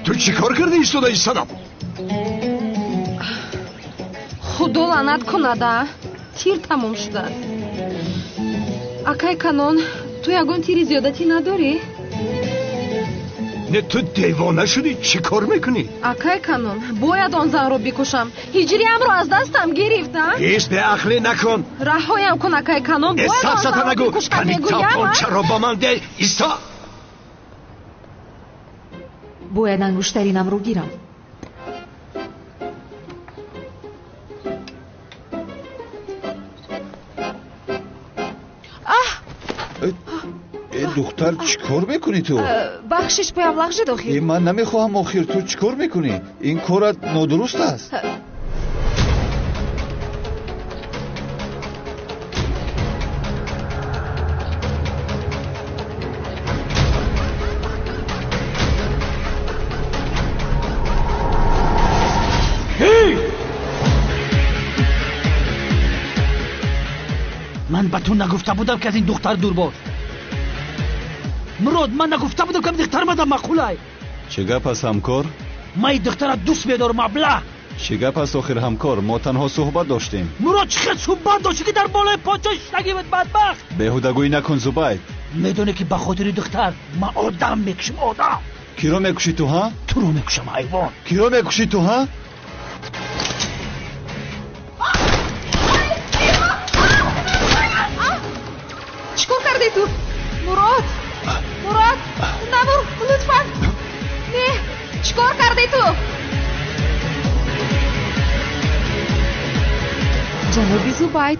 Ту чӣ кор карда истодаи, Санам? Худо лаънат кунада, тир тамом шудааст. Акай Канон, ту ягон тири зиёдатӣ надорӣ? Не, ту девона шудӣ, чӣ кор мекунӣ? Акай Канон, бояд он занро бикушам. Ҳиҷриамро аз дастам гирифт, а? Ҳеҷ беақлӣ накун. Раҳоям кун, акай Канон, бояд он занро бикушам, мегӯям. Чаро ба ман де? Исто! Бояд ангуштаринамро гирам. Духтар, чӣ кор мекунӣ ту? Бахшиш, поям лағжид охир. Ман намехоҳам охир, ту чӣ кор мекунӣ? Ин корат нодуруст аст. Ман ба ту нагуфта будам, ки аз ин духтар дур бош. Мурод, ман нагуфта будам, ки духтар мадам маъқулай. Чӣ гап аст, ҳамкор? Ман ин духтара дӯст медорам, аблаҳ. Чӣ гап аст охир, ҳамкор? Мо танҳо суҳбат доштем. Мурод, чӣ хел суҳбат доштӣ, ки дар болои подшоҳ шиштагӣ буд, бадбахт? Беҳудагӯӣ накун, Зубайд. Медонӣ, ки ба хотири духтар ман одам мекушам, одам. Киро мекушӣ ту, ҳа? Туро мекушам, ҳайвон. Киро мекушӣ ту, ҳа? Чӣ кор кардӣ ту? Мурод! Мурод! Набур, лутфан! Не, чӣ кор кардӣ ту? Ҷаноби Зубайд.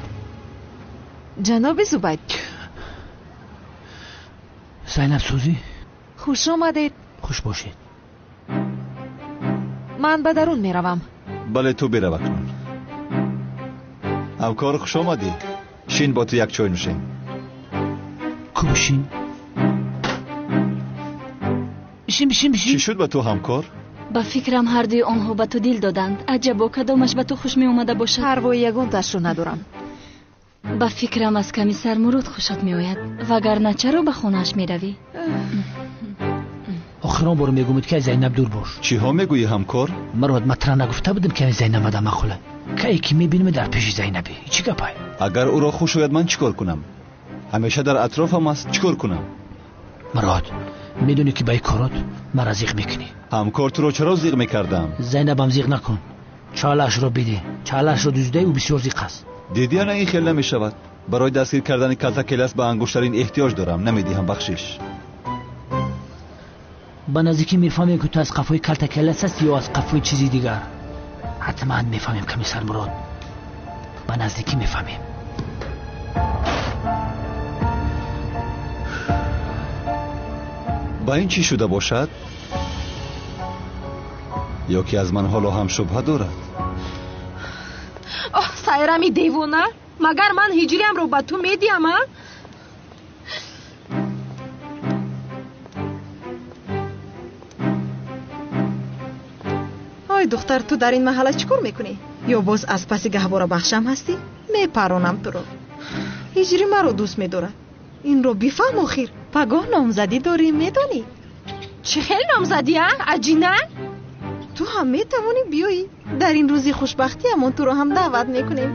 Ҷаноби Зубайд. Зайнаб сӯзӣ? Хуш омадед. Хуш бошед. Ман ба дарун меравам. Бале, ту бирав акнун. Ҳамкор, хуш омадӣ. Шин, бо ту як чой нӯшем. Ку бишин? Бишин, бишин, бишин. Чӣ шуд ба ту, ҳамкор? Ба фикрам ҳардуи онҳо ба ту дил доданд. Аҷабо, кадомаш ба ту хуш меомада бошад? Парвои ягонташро надорам. Ба фикрам аз комиссар Мурод хушат меояд, вагарна чаро ба хонааш меравӣ? Охирон бор мегӯмед, ки аз Зайнаб дур бош. Чиҳо мегӯӣ, ҳамкор? Мурод, ман тура нагуфта будам, ки аз Зайнаб мадам махӯла. Кае ки мебинам дар пеши Зайнабӣ. Чӣ гапай? Агар ӯро хуш ояд, ман чӣ кор кунам? Ҳамеша дар атрофам аст, чӣ кор кунам? Мурод, медонӣ, ки ба ин корот маро зиқ мекунӣ. Ҳамкор, туро чаро зиқ мекардам? Зайнабам зиқ накун. Чалаашро бидеҳ. Чалаашро дуздидаи ӯ бисёр зиқ аст. Дидӣ, ана ин хел намешавад. Барои дастгир кардани калтакелас ба ангуштарин эҳтиёҷ дорам. Намедиҳам, бахшиш. Ба наздикӣ мефаҳмем, ки ту аз қафои калтакелас ҳастӣ ё аз қафои чизи дигар. Ҳатман мефаҳмем, комиссар Мурод. Ба наздикӣ мефаҳмем. Ба ин чӣ шуда бошад? Ё ки аз ман ҳоло ҳам шубҳа дорад? Оҳ, Сайрами девона! Магар ман ҳиҷриамро ба ту медиҳам, а? Ой духтар, ту дар ин маҳалла чӣ кор мекунӣ? Ё боз аз паси гаҳворабахшам ҳастӣ? Мепаронам туро. Ҳиҷри маро дӯст медорад. Инро бифаҳм охир. Пагоҳ номзадӣ дорӣ, медонӣ? Чӣ хел номзадӣ, а? Аҷина? Ту ҳам метавонӣ биёӣ. Дар ин рӯзи хушбахтиамон туро ҳам даъват мекунем.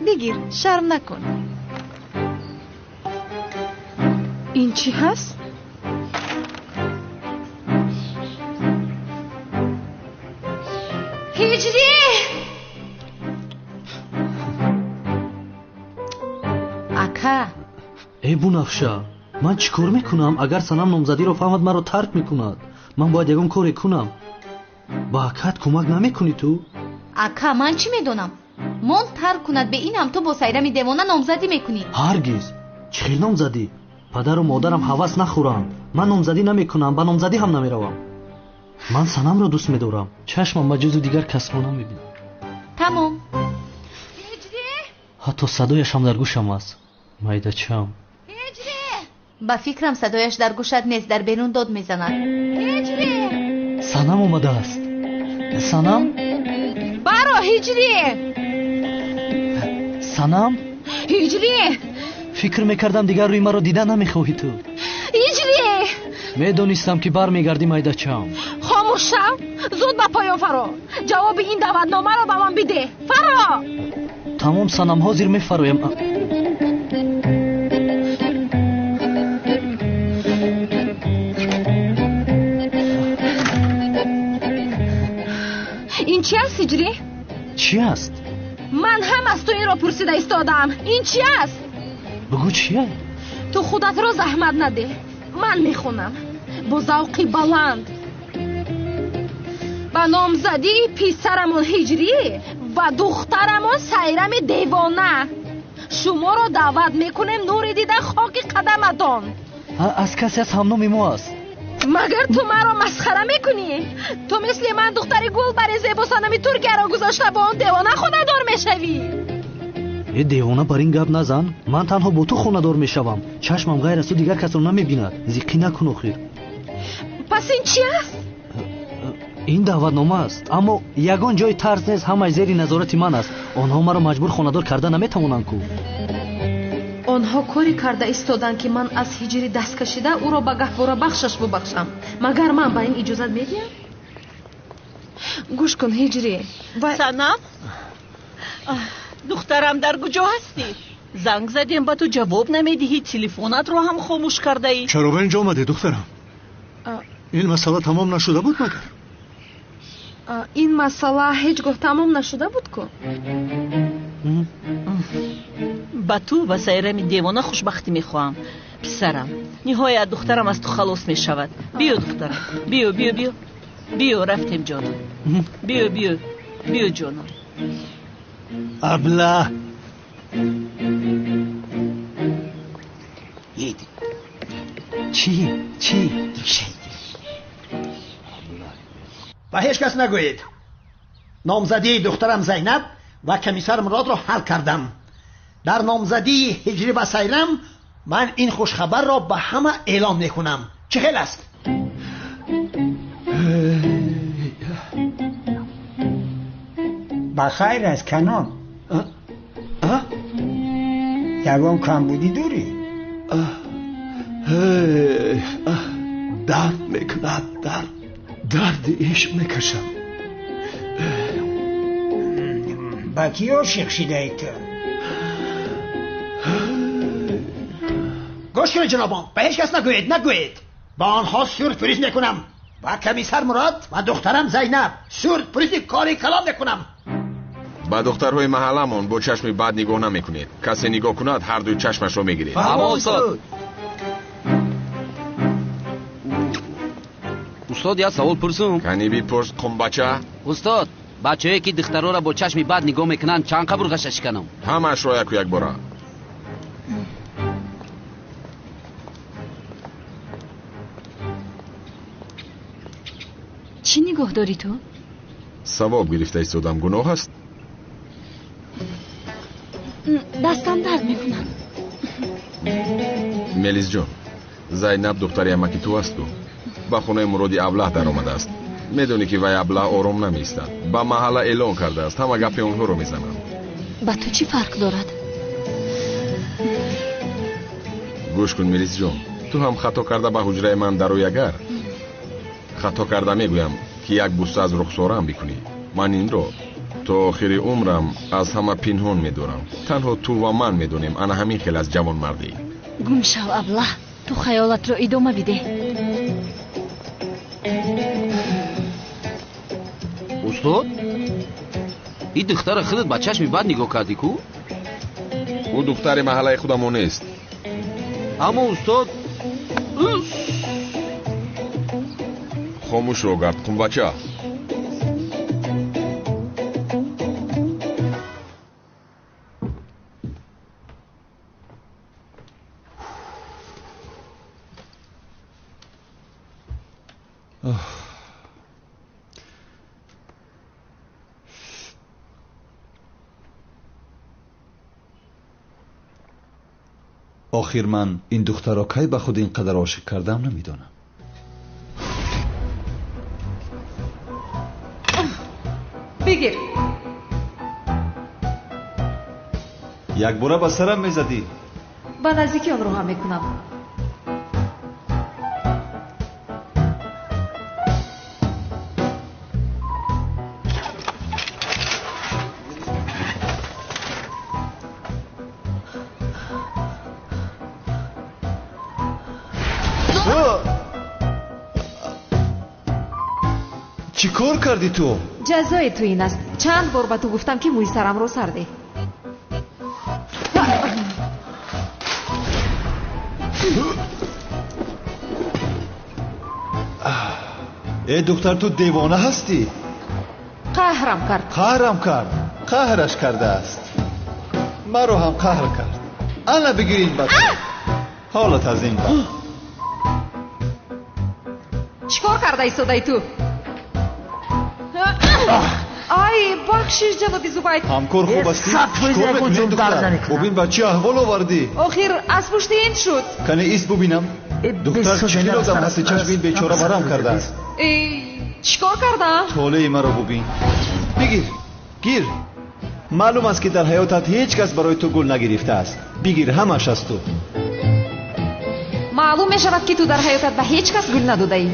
Бигир, шарм накун. Ин чӣ ҳаст? Ҳиҷрӣ! Ака! Эй Бунафша, ман чӣ кор мекунам? Агар Санам номзадиро фаҳмад, маро тарк мекунад. Ман бояд ягон коре кунам. Ба акат кӯмак намекунӣ ту? Ака, ман чӣ медонам? Мон тарк кунад, бе ин ҳам ту бо Сайрами девона номзадӣ мекунӣ. Ҳаргиз. Чӣ хел номзадӣ? Падару модарам ҳавас нахӯранд. Ман номзадӣ намекунам, ба номзадӣ ҳам намеравам. Ман Санамро дӯст медорам. Чашмам ба ҷузу дигар касро намебинад. Тамом. Ҳатто садояш ҳам дар гӯшам аст. Майдачам. Ба фикрам садояш дар гӯшат нест, дар берун дод мезанад. Санам омадааст. Санам? Баро, Ҳиҷрӣ! Санам? Ҳиҷрӣ! Фикр мекардам дигар рӯи маро дида намехоҳӣ ту. Ҳиҷрӣ! Медонистам, ки бармегардӣ, майдачам. Хомӯш шав, зуд ба поён фаро. Ҷавоби ин даъватномаро ба ман бидеҳ. Фаро! Тамом, Санам, ҳозир мефароям. Ҳиҷрӣ? Чӣ аст? Ман ҳам аз ту инро пурсида истодаам. Ин чӣ аст? Бигӯ чия? Ту худатро заҳмат надеҳ. Ман мехонам бо завқи баланд. Ба номзадии писарамон Ҳиҷрӣ ва духтарамон Сайрами девона шуморо даъват мекунем, нури дида хоки қадаматон. Аз касе аз ҳамноми мо аст. Магар ту маро масхара мекунӣ? Ту мисли ман духтари гулбари зебосанами Туркияро гузошта бо он девона хонадор мешавӣ. Э, девона, бар ин гап назан. Ман танҳо бо ту хонадор мешавам. Чашмам ғайр аз ту дигар касро намебинад. Зиққӣ накун охир. Пас ин чи аст? Ин даъватнома аст, аммо ягон ҷои тарс нест. Ҳамаи зери назорати ман аст. Онҳо маро маҷбур хонадор карда наметавонанд ку. Онҳо коре карда истоданд, ки ман аз Ҳиҷрӣ даст кашида ӯро ба гаҳворабахшаш бубахшам. Магар ман ба ин иҷозат медиҳам? Гӯш кун, Ҳиҷрӣ. Санам, духтарам, дар куҷо ҳастӣ? Занг задем, ба ту ҷавоб намедиҳӣ, телефонатро ҳам хомӯш кардаӣ. Чаро ба инҷо омадӣ, духтарам? Ин масъала тамом нашуда буд магар? Ин масъала ҳеҷ гоҳ тамом нашуда буд ку. Ба ту ва Сайрами девона хушбахтӣ мехоҳам, писарам. Ниҳоят духтарам аз ту халос мешавад. Биё, духтарам, биё, биё, биё, биё, рафтем, ҷонам. Биё, биё, биё, ҷонам. Абла. Чӣ? Чӣ? Ба ҳеҷ кас нагӯед. Номзадии духтарам Зайнаб ва комиссар Муродро ҳал кардам. Дар номзадии Ҳиҷрӣ ва Сайрам ман ин хушхабарро ба ҳама эълон мекунам. Чӣ хел аст? Ба хайр аст, Канон. Ягон камбудӣ дорӣ? Дард мекунад, дард. Дарди ишқ мекашам. Ба кӣ ошиқ шидаӣ ту? Гӯш кунед, ҷанобон, ба ҳеҷ кас нагӯед, нагӯед. Ба онҳо сюрприз мекунам. Ба комиссар Мурод ва духтарам Зайнаб сюрпризи кори калон мекунам. Ба духтарҳои маҳалламон бо чашми бад нигоҳ намекунед. Касе нигоҳ кунад, ҳар дуи чашмашро мегиред. Фаҳмо, устод. Устод, як савол пурсум. Кани бипурс, қумбача. Устод, бачаҳое ки духтарора бо чашми бад нигоҳ мекунанд, чанд қабурғаша шиканам? Ҳамаашро яку якбора. Чӣ нигоҳ дорӣ ту? Савоб гирифта истодам, гуноҳ аст? Дастам дард мекунад. Мелисҷон, Зайнаб духтари амаки ту асту. Ба хонаи Муроди аблаҳ даромадааст. Медонӣ ки вай аблаҳ ором намеистад. Ба маҳалла эълон кардааст, ҳама гапи онҳоро мезананд. Ба ту чӣ фарқ дорад? Гӯш кун, Мелисҷон, ту ҳам хато карда ба ҳуҷраи ман дарои. Агар хато карда мегӯям, ки як буса аз рухсораам бикунӣ, ман инро то охири умрам аз ҳама пинҳон медорам. Танҳо ту ва ман медонем. Ана ҳамин хел аз ҷавонмардӣ. Гум шав, аблаҳ. Ту хаёлатро идома бидеҳ. Устод, ин духтара худат ба чашми бад нигоҳ кардӣ ку? Ӯ духтари маҳаллаи худамон нест. Аммо устод, хомӯшро гард, қумбача. Охир ман ин духтарро кай ба худ ин қадар ошиқ кардам, намедонам. Бигир. Якбора ба сарам мезадӣ. Ба наздикӣ онро ҳам мекунам. Чӣ кор кардӣ ту? Ҷазои ту ин аст. Чанд бор ба ту гуфтам, ки мӯи сарамро сар деҳ. Э духтар, ту девона ҳастӣ? Қаҳрам кард. Қаҳрам кард. Қаҳраш кардааст. Маро ҳам қаҳр кард. Ана бигир ин бача. Ҳолат аз ин бад. Чӣ кор карда истодаи ту? Ай, бахшиш, ҷаноби Зубайд. Ҳамкор хуб астӣ? Чӣ кор мекунӣ, духтар? Бубин, ба чӣ аҳвол овардӣ? Охир аз пушти ин шуд. Кане ист, бубинам. Духтар, чунин одам ҳасти, чашми ин бечора варам кардааст. Чӣ кор кардам? Толеи маро бубин. Бигир, гир. Маълум аст, ки дар ҳаётат ҳеҷ кас барои ту гул нагирифтааст. Бигир, ҳамаш аз ту. Маълум мешавад, ки ту дар ҳаётат ба ҳеҷ кас гул надодаӣ.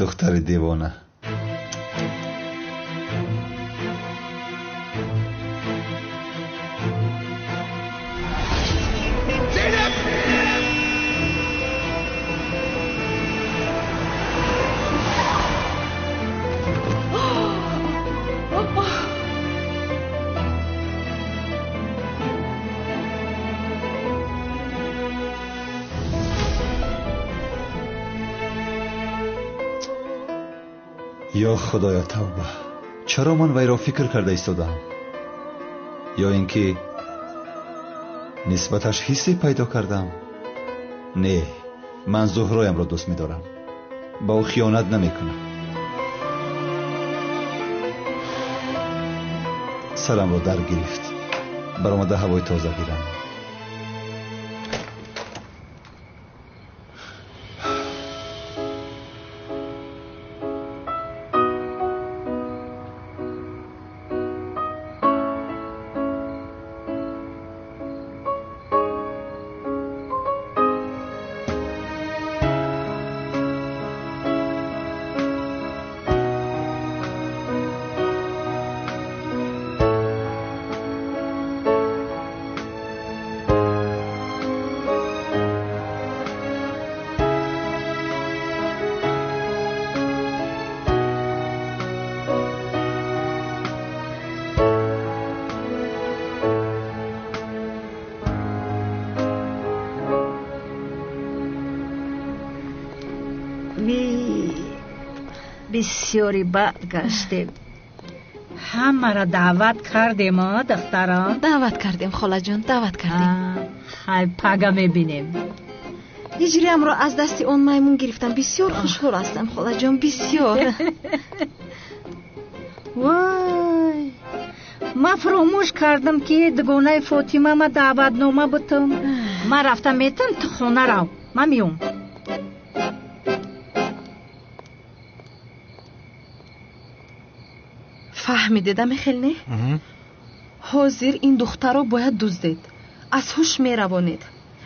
Духтари девона. Ё худоё, тавба, чаро ман вайро фикр карда истодаам? Ё ин ки нисбаташ ҳиссе пайдо кардам? Не, ман Зуҳроямро дӯст медорам, ба ӯ хиёнат намекунам. Сарамро дар гирифт, баромада ҳавои тоза гирам. Бисёри бад гаштем. Ҳамаро даъват кардем, духтарон? Даъват кардем, холаҷон, даъват кардем. Хай, пага мебинем. Ҳиҷриамро аз дасти он маймун гирифтам. Бисёр хушҳол ҳастам, холаҷон, бисёр. Вой, ман фуромӯш кардам, ки дугонаи Фотима ма даъватнома бутам. Ман рафта метам, ту хона рав, ман меом. Фаҳмидеда, мехел, не? Ҳозир ин духтарро бояд дуздед, аз ҳуш меравонед,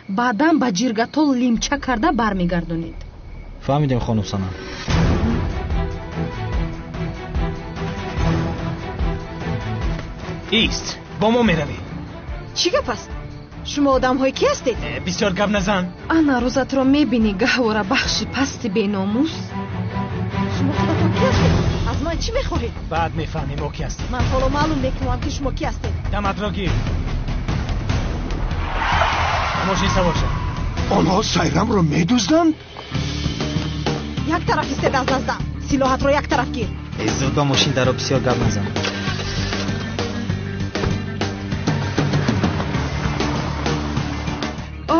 баъдан ба ҷиргатол лимча карда бармегардонед. Фаҳмидем, хонум Санам. Ист, бо мо меравӣ. Чӣ гап аст? Шумо одамҳои кӣ ҳастед? Бисёр гап назан. Ана рӯзатро мебинӣ, гаҳвора бахши пасти беномус. Шумо худатон кӣ ҳастед? Аз ман чӣ мехоҳед? Баъд мефаҳмем, мо кӣ ҳастем. Ман ҳоло маълум мекунам, ки шумо кӣ ҳастед. Даматро гир. Мошин савор шав. Онҳо Сайрамро медузданд? Як тараф истед аз наздам. Силоҳатро як тараф гир. Зуд ба мошин даро, бисёр гап назан.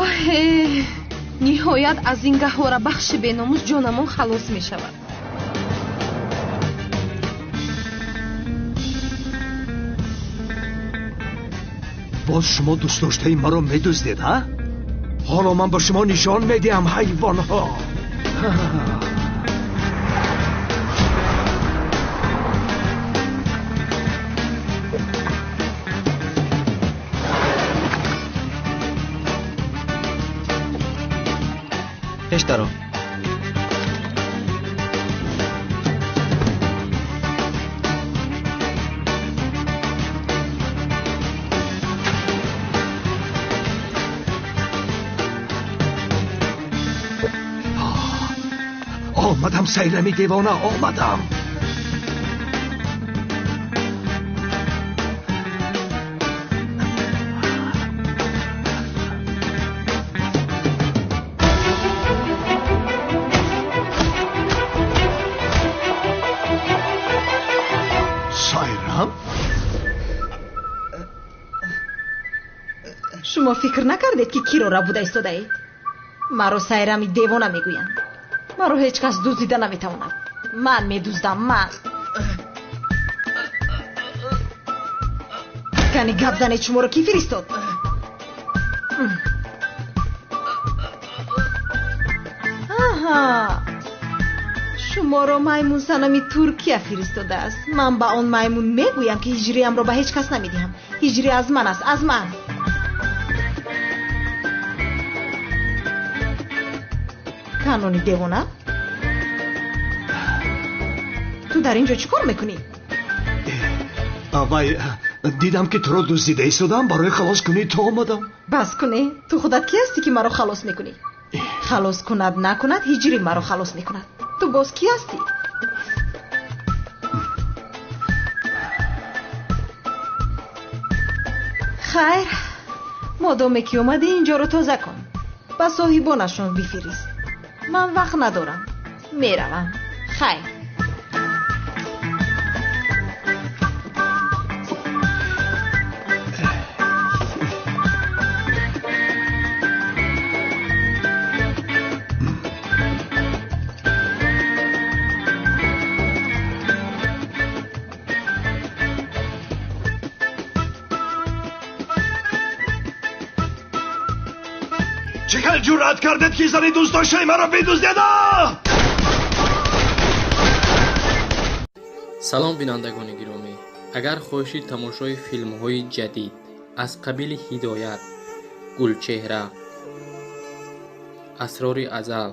Оҳе, ниҳоят аз ин гаҳвора бахши беномус ҷонамон халос мешавад. Боз шумо дӯстдоштаи маро медуздед, ҳа? Ҳоло ман ба шумо нишон медиҳам, ҳайвонҳо. Пеш даро. Омадам, Сайрами девона, омадам. Сайрам? Шумо фикр накардед, ки киро рабуда истодаед? Маро Сайрами девона мегӯянд. Маро ҳеҷ кас дуздида наметавонад. Ман медуздам, ман. Кани гап занед, шуморо кӣ фиристод? Аҳа, шуморо маймун Санами Туркия фиристодааст. Ман ба он маймун мегӯям, ки ҳиҷриямро ба ҳеҷ кас намедиҳам. Ҳиҷри аз ман аст, аз ман. Канони девона, ту дар ин ҷо чӣ кор мекунӣ? Вай, дидам, ки туро дуздида истодам, барои халос кунӣ ту омадам. Бас кунӣ, ту худат кӣ ҳастӣ, ки маро халос мекунӣ? Халос кунад накунад, ҳиҷрӣ маро халос мекунад. Ту боз кӣ ҳастӣ? Хайр, модоме ки омадӣ, инҷоро тоза кун, ба соҳибонашон бифирист. Ман вақт надорам, меравам. Хайр. Чӣ хел ҷуръат кардед, ки зани дӯстдоштаи маро бидуздеда? Салом, бинандагони гиромӣ! Агар хоҳиши тамошои филмҳои ҷадид аз қабили Ҳидоят, Гулчеҳра, Асрори азал,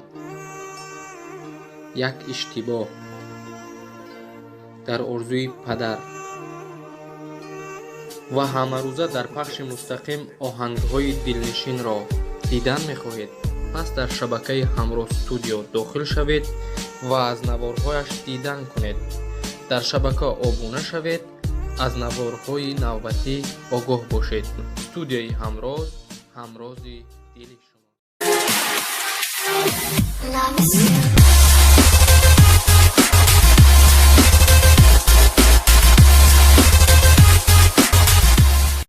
Як иштибоҳ, Дар орзуи падар ва ҳамарӯза дар пахши мустақим оҳангҳои дилнишинро дидан мехоҳед, пас дар шабакаи Ҳамроҳ Студио дохил шавед ва аз наворҳояш дидан кунед. Дар шабака обуна шавед, аз наворҳои навбатӣ огоҳ бошед. Студияи Ҳамроз, ҳамрози дили шумо.